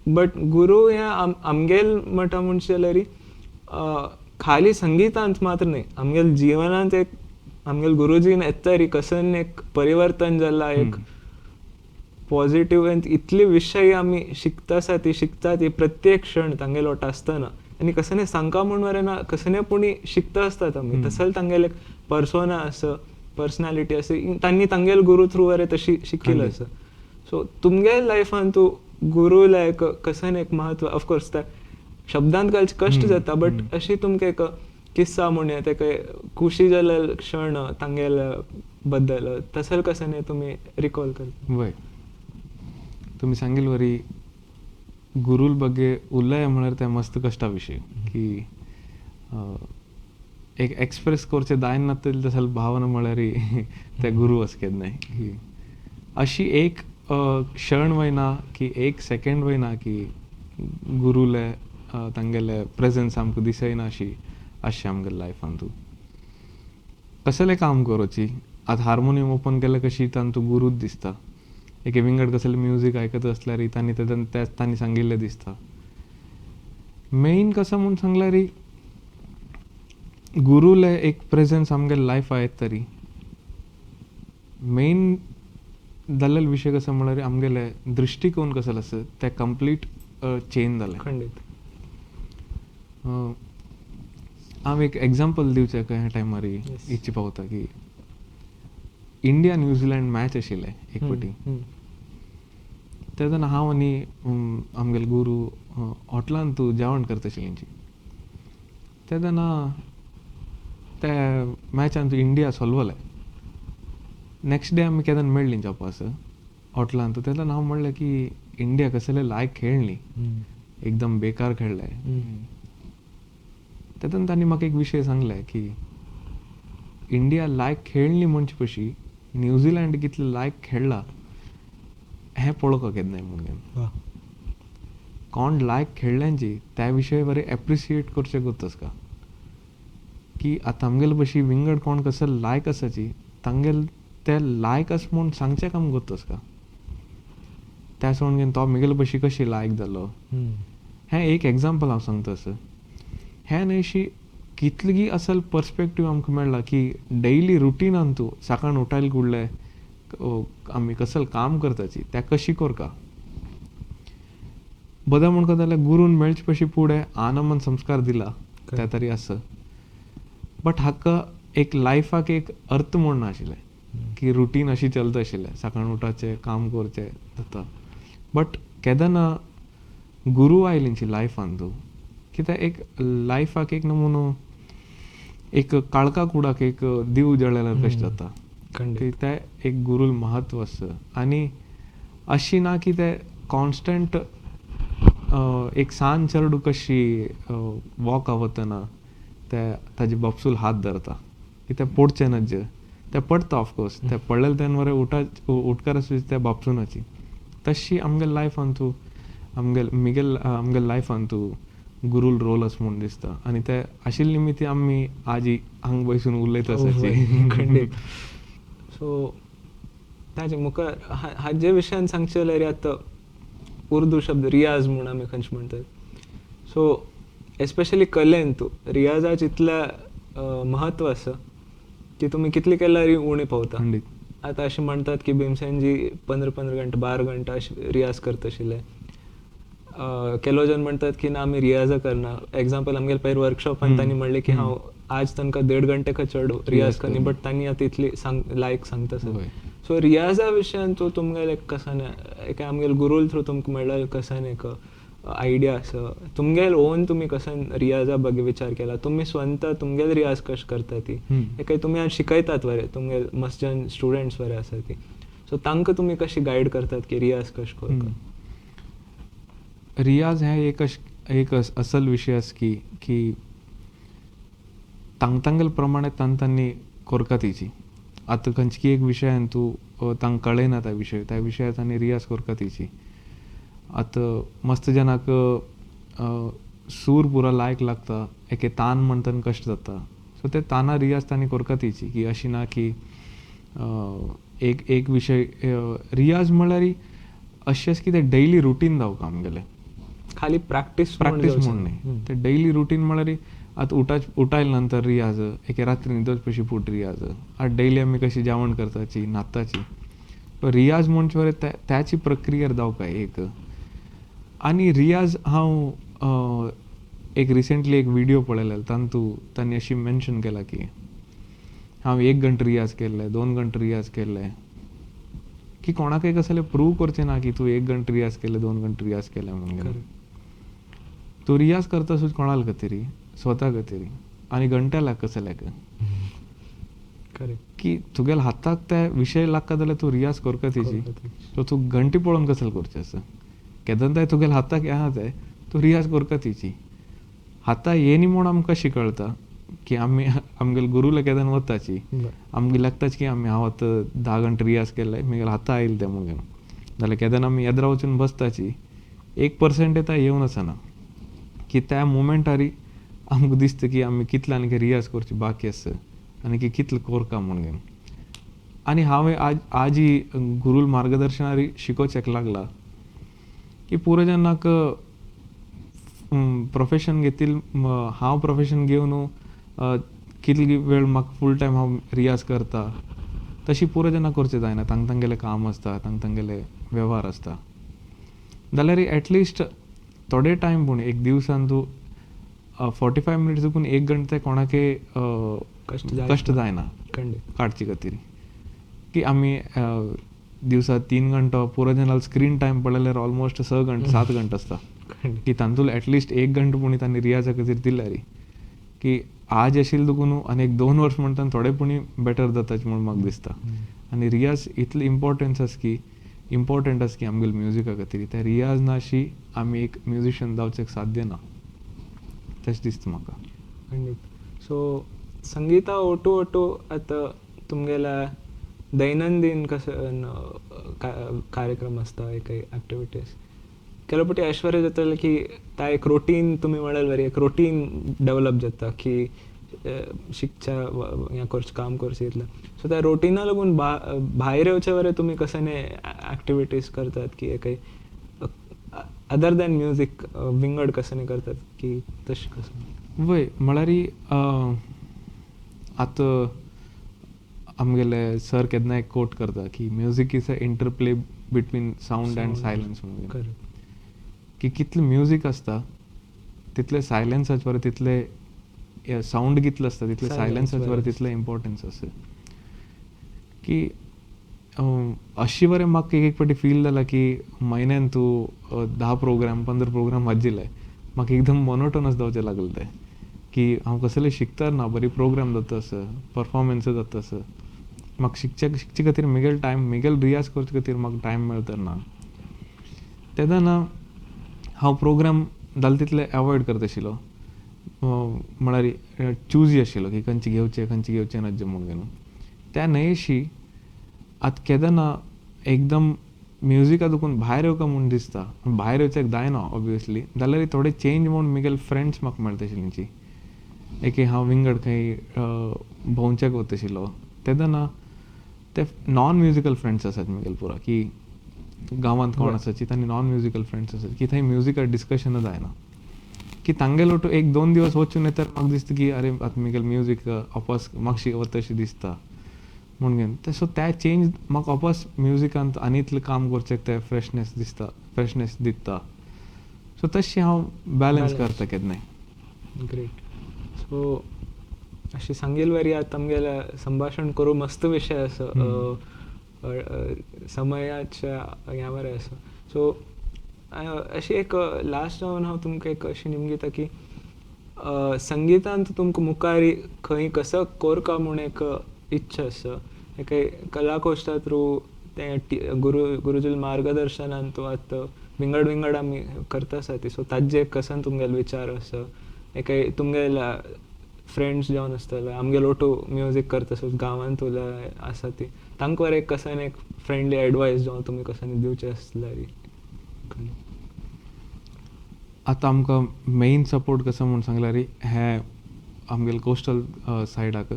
बट गुरू ह्या आमगेल म्हणटा म्हणचें जाल्यार खाली संगितांत मात्र न्हय आमगेल जिवनांत एक आमगेल गुरुजीन येतरी कसन एक परिवर्तन जाला, एक पॉझिटिव्ह इतले विशय आमी शिकता आसा ती शिकता ती प्रत्येक क्षण तांगेलो वाट आसतना आनी कसने सांगका म्हूण मरे ना कसने पुणी शिकता आसतात आमी, तसोच तांगेले पर्सोना आसा, पर्सनॅलिटी आसा, तांणी तांगेले गुरू थ्रू वरे तशी शिकिल्लो आसा. सो तुमगे लायफान तूं गुरू लायक कसन एक महत्व, ऑफकोर्स त्या शब्दांत घालचे कश्ट जाता बट अशी तुमकां एक किस्सा म्हणया तेका खुशी जाल्ले क्षण तांगेले बद्दल तसल कसं तुमी रिकॉल करता? वय, तुमी सांगिल वरी गुरूल ಬಗ್ಗೆ उलय म्हळ्यार तें मस्त कश्टा विशय की एक एक्सप्रेस करचें दायन नातलें तसल भावना म्हळ्यार ते गुरू अस केन्नाय की अशी एक क्षण वयना की एक सेकेंड वयना की गुरूले तांगेले प्रेजन्स आमकां दिसना अशी अशें आमगेले लायफान. तूं कसलें काम करोची आतां हार्मोनियम ओपन केलें कशी तांतूं गुरूच दिसता, एके विंगड कसलें म्युजीक आयकता आसल्यार तांणी तेच तांणी सांगिल्लें दिसता. मेन कसो म्हूण सांगल्यार गुरूले एक प्रेजन्स आमगेले लायफा येत तरी मेन जाल्लेलो विशय कसो म्हळ्यार आमगेले दृश्टिकोन कसो आसा ते कंप्लीट चेंज जालें. खंडीत. हांव एक एग्जाम्पल दिवचें ह्या टायमार इच्छा पावता की इंडिया न्यूझिलंड मॅच आशिल्लें एक फावटी, तेन्ना हांव आनी आमगेले गुरू हॉटेलान तूं जेवण करता आशिल्लीं. तेन्ना ते मॅचान तूं इंडिया सोल्वलें. नेक्स्ट डे आमी केन्ना मेळ्ळीं जावपा हॉटेलान, तेन्ना हांव म्हणलें की इंडिया कसले लायक खेळ्ळी, एकदम बेकार खेळ्ळे. तेन्ना तांणी म्हाका एक विशय सांगले की इंडिया लायक खेळ्ळी म्हणचे पशी न्यूझिलंड कितले लायक खेळ्ळा हें पळोवपाक केन्नाय म्हणून. कोण लायक खेळ्ळ्यांची त्या विशय बरें एप्रिशिएट करचें करतस का की आतां आमगेले बशी विंगड कोण कसो लायक आसाची तांगेले ते लायक आसा म्हूण सांगचें काम करतस का, त्या सोडून घेवन तो म्हगेले बशी कशी लायक जालो. हें एक एग्जाम्पल हांव सांगता आसा. हें न्हय अशी कितली असल पर्सपेक्टीव आमकां मेळ्ळा की डेली रुटिनान तूं सकाळ उठायले कुडले आमी कसल काम करताची त्या कशी करका बरें म्हणका जाल्यार गुरून मेळचे पशी फुडें आनमन संस्कार दिला त्या तरी आसा, बट हाका एक लायफाक एक अर्थ म्हूण नाशिल्लें की रुटीन अशी चलता आशिल्लें, सकाळ उठाचें काम करचें जाता. बट केन्ना गुरू आयली लायफान तूं कित्याक एक लायफाक एक नमुनो एक काळका कुडाक एक दीव जळ्ळेल्यार कशें जाता की तें एक गुरूल महत्व आसा. आनी अशी ना की ते कॉन्स्टंट एक सान चेडूं कशी वॉक वतना ते ताजे बापसूल हात धरता की तें पडचें ना, जे तें पडटा ऑफकोर्स, तें पडलेलें तेन्ना बरें उठकार आसा त्या बापसुनाची. तशी आमगेले लायफान तूं आमगेले लायफान तूं गुरूल रोल आसा म्हूण दिसता. आनी ते आशिल्ले निमित्त आमी आजी हांगा बसून उलयता आसाची. खंडीत. सो ताजे मुखार हाजे विशयान सांगचें जाल्यार आतां उर्दू शब्द रियाज म्हूण आमी खंयचे म्हणटात. सो एस्पेशली कलेन तूं रियाजाच इतलें म्हत्व आसा की तुमी कितले केल्यार उणें पावता. आतां अशें म्हणटात की भीमसेनजी 15-15 घंटा 12 घंटा अशें रियाज करता आशिल्ले. केलो जन म्हणटात की ना आमी रियाजा करना. एग्जाम्पल आमगेले पयर वर्कशॉपान तांणी म्हणलें की हांव आज तांकां 1.5 घंटे चड रियाज करनी, बट तांणी आतां इतली लायक सांगता सर. सो रियाजा विशयान तूं तुमगेले कसान एक आमगेले गुरूल थ्रू तुमकां मेळ्ळें कसान एक आयडिया आसा तुमगेले ओन तुमी कसान रियाजा ಬಗ್ಗೆ विचार केला, तुमी स्वता तुमगेले रियाज कशें करता ती एक तुमी आज शिकयतात बरें तुमगेले मस्त जन स्टुडंट्स बरे आसा ती, सो तांकां तुमी कशी गायड करतात की रियाज कशें करता? रियाज हें एक एक असल विशय आसा की की तांगेले प्रमाणे तांणी कोरका तिची. आतां खंयची एक विशयान तूं तांकां कळयना त्या विशय, त्या विशयान तांणी रियाज कोरका तिची. आतां मस्त जनाक सूर पुरा लायक लागता, एके तान म्हणटा कश्ट जाता, सो ते ताना रियाज तांणी कोरका तिची. की अशी ना की एक एक विशय रियाज म्हणल्यार अशें आसा की ते डेली रुटीन जावंक आमगेलें, खाली प्रॅक्टीस प्रॅक्टीस म्हूण न्ही. ते डेली रुटीन म्हणल्यार आतां उठायले नंतर रियाज, एके रात्री न्हिदोच पशी फूट रियाज. आतां डेली आमी कशी जेवण करताची न्हाताची, रियाज म्हणचे त्याची प्रक्रिया जावंक एक. आनी रियाज हांव एक रिसेंटली एक व्हिडियो पळयलेलो तातूंत तांणी अशी मेन्शन केला की हांव 1 घंटे रियाज केल्ले, 2 घंटे रियाज केल्ले, की कोणाकय कसलें प्रूव करचें ना की तूं 1 घंटे रियाज केले, 2 घंटे रियाज केले म्हणून. तूं रियाज करता सुद्दां कोणाल खातीर, स्वता खातीर आनी घंट्याला कसल्याक. की तुगेल्या हाताक ते विशय लागता जाल्यार तूं रियाज करका तेजी. सो तूं घंटी पळोवन कसल करचें आसा, केदनताय तुगेल्या हाताक येना तें, तूं रियाज करका तेजी. हाता येनी म्हूण आमकां शिकळता की आमी आमगेले गुरूले केदन वताची, आमगे लागताच की आमी हांव आतां 10 घंटे रियाज केले, म्हगेल्या हाता आयले तें म्हूण घेवन. जाल्यार केदन आमी येद्रा वचून बसताची 1% येता येवन आसना की त्या मुमेंटारी आमकां दिसता की आमी कितले आनी रियाज करची बाकी आसा आनी की कितले कोरका म्हूण घेवन. आनी हांवें आजी गुरूल मार्गदर्शनारी शिकोवचेक लागला की पुरो जेन्नाक प्रोफेशन घेतील, हांव प्रोफेशन घेवन कितले वेळ म्हाका फूल टायम हांव रियाज करता, तशी पुरो जेन्ना करचें जायना. तांकां तांगेलें काम आसता, तांकां तांगेले वेव्हार आसता. जाल्यार एटलिस्ट थोडे टायम पूण एक दिवसान तूं 45 मिनिट्स देखून 1 घंटे कोणाकय कश्ट जायना काडचे खातीर. की आमी दिवसा 3 घंटो पुरो जेन्ना स्क्रीन टायम पळयल्यार ऑलमोस्ट 6 घंटे 7 घंटे आसता की तातूंत एटलिस्ट 1 घंटो पूण तांणी रियाजा खातीर दिल्यार की आज आशिल्लें देखून आनी 1-2 वर्स म्हणटा थोडे पुणी बेटर जाता म्हूण म्हाका दिसता. आनी रियाज इतली इम्पोर्टन्स आसा की इम्पोर्टंट आसा की आमगेले म्युजिका खातीर त्या रियाज नाशी आमी एक म्युजिशियन जावचें साध्य ना, तशें दिसता म्हाका. खंडीत. सो संगीता ओटू ओटू आतां तुमगेल्या दैनंदिन कसं कार्यक्रम आसता, एक ॲक्टिविटीज ಕೆಲವು ಪटी ऐश्वर्य जातलें की ता एक रोटीन तुमी म्हळ्यार बरी एक रोटीन डेवलप जाता की शिकच्या हें करचें काम करचें इतलें. सो त्या रोटिना लागून भायर येवचे वरे तुमी कसने एक्टिविटीज करतात की काही अदर दॅन म्युजीक विंगड कसने करतात की तशें कसं? वय म्हळ्यार आतां आमगेले सर केन्ना एक कोट करता की music is a interplay between sound and silence म्हणून. की कितलें म्युजीक आसता तितलें सायलन्साचे बरें, तितलें सावंड कितलो आसता तितलें सायलन्साचे बरें तितलें इम्पोर्टन्स आसा. की अशी बरें म्हाका एक एक फावटी फील जाला की म्हयन्यान तूं 10 प्रोग्राम 15 प्रोग्राम वाजिल्ले, म्हाका एकदम मोनोटोनस जावचें लागलें तें की हांव कसलें शिकता ना, बरी प्रोग्राम जाता आसा, परफॉर्मन्स जाता आसा, म्हाका शिकचे खातीर म्हगेलो टायम, म्हगेलो रियाज करचे खातीर म्हाका टायम मेळटा ना. तेन्ना हांव प्रोग्राम जालें तितले एवॉयड करता आशिल्लो, म्हळ्यार चुजी आशिल्लो की खंयचे घेवचें खंयचे घेवचें ना म्हूण घेवन. त्या न्हयशी आतां केन्ना एकदम म्युजिका दुखून भायर येवका म्हूण दिसता, भायर येवचें जायना ऑब्वियसली, जाल्यार थोडे चेंज म्हूण म्हगेले फ्रेंड्स म्हाका मेळटा आशिल्ली. एक हांव विंगड खंय भोंवच्याक वता आशिल्लो तेन्ना ते नॉन म्युजिकल फ्रेंड्स आसात म्हगेले पुरो की गांवांत कोण आसाची तांणी नॉन म्युजिकल फ्रेंड्स आसात की थंय म्युजिकल डिस्कशनूच जायना की तांगेलो 1-2 दिवस वचून येता म्हाका दिसता की अरे आतां म्हगेलें म्युजीक वापस मातशी वता अशें दिसता म्हूण घेवन. सो ते चेंज म्हाका वापस म्युजिकांत आनी इतलें काम करचें तें फ्रेशनेस दिसता, फ्रेशनेस दिता. सो तशें हांव बॅलन्स करता केन्नाय. ग्रेट. सो अशें सांगील वरी आतां आमगेलें संभाशण करूं मस्त विशय आसा, समयाच्या ह्या बरें आसा. सो अशी एक लास्ट जावन हांव तुमकां एक अशी निमगिता की संगितांत तुमकां मुखार खंय कसो कोरका म्हूण एक इच्छा आसा, एक कलाकोश्टा थ्रू तें गुरुजील मार्गदर्शनान तूं आतां विंगड विंगड आमी करता आसा ती. सो ताजे कसन तुमगेलो विचार आसा, एक तुमगेल्या फ्रेंड्स जावन आसतले आमगेलो ओटू म्युजीक करता आसा गांवांत आसा ती, तांकां एक कसन एक फ्रेंडली एडवायस जावन तुमी कसन दिवचे आसल्यार? आतां आमकां मेन सपोर्ट कसो म्हूण सांगल्यार हे आमगेले कोस्टल सायडाक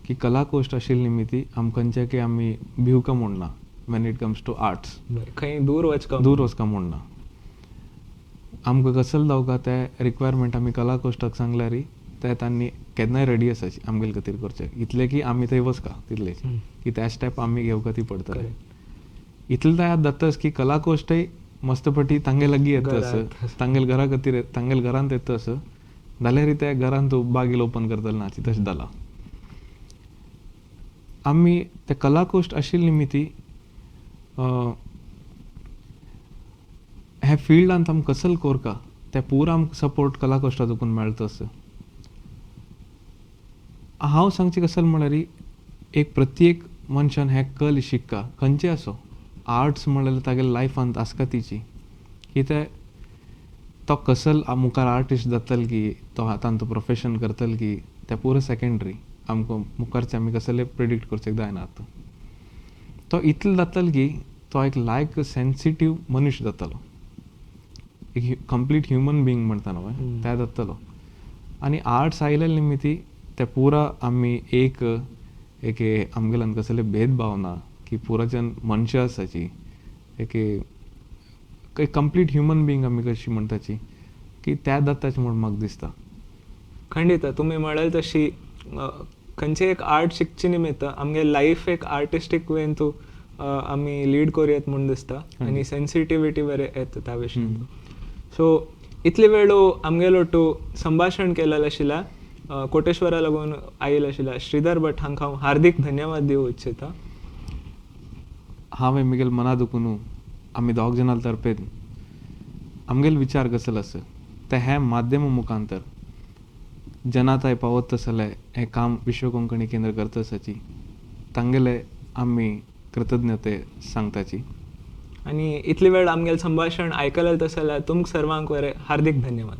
की कला कोश्ट आशिल्ली निमित्ती आमकां खंयच्याकय आमी भिवका म्हूण ना when it comes to arts. खंय दूर वचका, दूर वचका म्हूण ना. आमकां कसल जावका ते रिक्वायरमेंट आमी कला कोश्टाक सांगल्यार ते तांणी केन्नाय रेडी आसाची आमगेले खातीर करचें, इतलें की आमी थंय वचका तितलें की त्या स्टेप आमी घेवका ती पडटले. इतलें तयार जाताच की कला कोश्टय मस्तपटी तांगे लागीं येता आसा, तांगेले घरा खातीर तांगेले घरांत येता आसा, जाल्यार त्या घरांत तूं बागील ओपन करतले नाची तशें जालां. आमी ते कला कोश्ट आशिल्ली निमित्ती ह्या फिल्डांत आमकां कसल कोरका ते पुरा आमकां सपोर्ट कला कोश्टा दुखून मेळटा आसा. हांव सांगचें कसल म्हळ्यार एक प्रत्येक मनशान हें कल शिक्का खंयचे आसो, आर्ट्स म्हणल्यार तागेल्या लायफांत आसका तिची की ते तो कसल मुखार आर्टिस्ट जातलो की तो तांचो प्रोफेशन करतलो की तें पुरो सेकेंडरी, आमकां मुखारचें आमी कसलें प्रिडिक्ट करचें जायना. आतां तो इतलो जातलो की तो एक लायक सेन्सिटीव मनीस जातलो, एक कंप्लीट ह्युमन बिंग म्हणटा न्हू ते जातलो. आनी आर्ट्स आयिल्ले निमित्ती ते पुरा आमी एक एके आमगेल्यान कसले भेदभाव ना की पुरा जन मनशां आसाची, एक कंप्लीट ह्युमन बिंग आमी कशी म्हणटाची की त्या जाताच म्हूण म्हाका दिसता. खंडित तुमी म्हळें तशी खंयचे एक आर्ट शिकचे निमित्त आमगे लायफ एक आर्टिस्टीक वेन तूं आमी लीड करूयात म्हूण दिसता आनी सेन्सिटिविटी बरें येता त्या विशयान. सो इतले वेळो आमगेलो टू संभाशण केलेलें आशिल्ल्या कोटेश्वरा लागून आयिल्ले आशिल्ल्या श्रीधर भट हांकां हांव हार्दीक धन्यवाद दिवं इच्छिता. हांवें म्हगेले मना दुखून आमी दोग जाणां तर्फेन आमगेले विचार कसले आसा ते हे माध्यम मुखांतर जनाताय पावत तसले हें काम विश्व कोंकणी केंद्र करता आसाची तांगेले आमी कृतज्ञते सांगताची. आनी इतले वेळ आमगेलें संभाशण आयकलें तशें जाल्यार तुमकां सर्वांक बरें हार्दीक धन्यवाद.